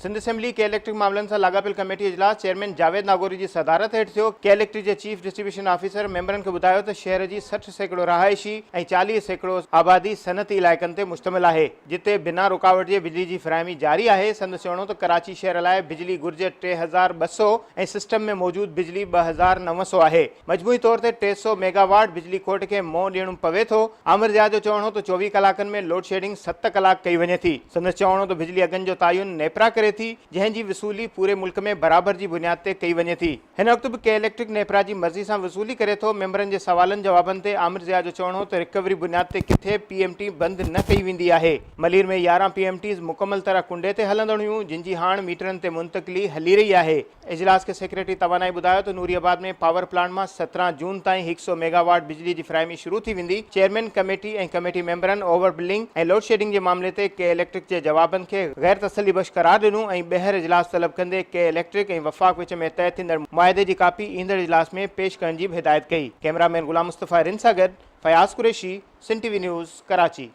Sindh assembly ڪي electric معاملن سان لاڳاپيل ڪميٽي اجلاس چيئرمين جاويد ناگوري جي صدارت هيٺ ٿيو. ڪي اليڪٽرڪ جي چيف ڊسٽريبيوشن آفيسر ميمبرن کي ٻڌايو ته شهر جي 60% رهائشي ۽ 40% آبادي صنعتي علائقن تي مشتمل آهي، جتي بنا رڪاوٽ جي بجلي جي فراهمي جاري آهي. سندس چوڻ هو ته ڪراچي شهر لاء بجلي گهرج 3200 ۽ سسٽم ۾ موجود بجلي 2900 آهي. مجموعي طور تي 300 ميگا واٽ بجلي کوٽ کي منهن ڏيڻو پوي ٿو. عامر ضياء جو چوڻ هو ته 24 ڪلاڪن ۾ لوڊشيڊنگ ست ڪلاڪ ڪئي وڃي ٿي. سندس چوڻ هو ته بجلي اگهن جو تعين نيپرا ڪري ٿي، جنهن جي وصولي پوري ملڪ ۾ برابر جي بنياد تي ڪئي وڃي ٿي. هن وقت به ڪي اليڪٽرڪ نيپرا جي مرضي سان وصولي ڪري ٿو. ميمبرن جي سوالن جوابن تي عامر ضياء جو چوڻ هو ته رڪوري بنياد تي ڪٿي پي ايم ٽي بند نه ڪئي ويندي آهي. ملير ۾ 11 پي ايم ٽيز مڪمل طرح ڪنڊي تي هلندڙ هيون، جن جي هاڻ ميٽرن تي منتقلي هلي رهي آهي. اجلاس کي سيڪريٽري توانائي ٻڌايو ته نوري آباد ۾ پاور پلانٽ مان 17 جون تائين هڪ سئو ميگا واٽ بجلي جي فراهمي شروع ٿي ويندي، چيئرمين ڪميٽي ۽ ڪميٽي ميمبرن اوور بلنگ ۽ لوڊشيڊنگ جي معاملي تي ڪي اليڪٽرڪ جي جوابن کي غير تسلي بخش قرار ڏنو ۽ ٻيهر اجلاس طلب ڪندي ڪي اليڪٽرڪ ۽ وفاق وچ ۾ طئي ٿيندڙ معاهدي جي ڪاپي ايندڙ اجلاس ۾ پيش ڪرڻ جي به هدايت ڪئي. ڪئميرا مين غلام مصطفيٰ رند سان گڏ Fayaz Qureshi, Sindh T V news, Karachi.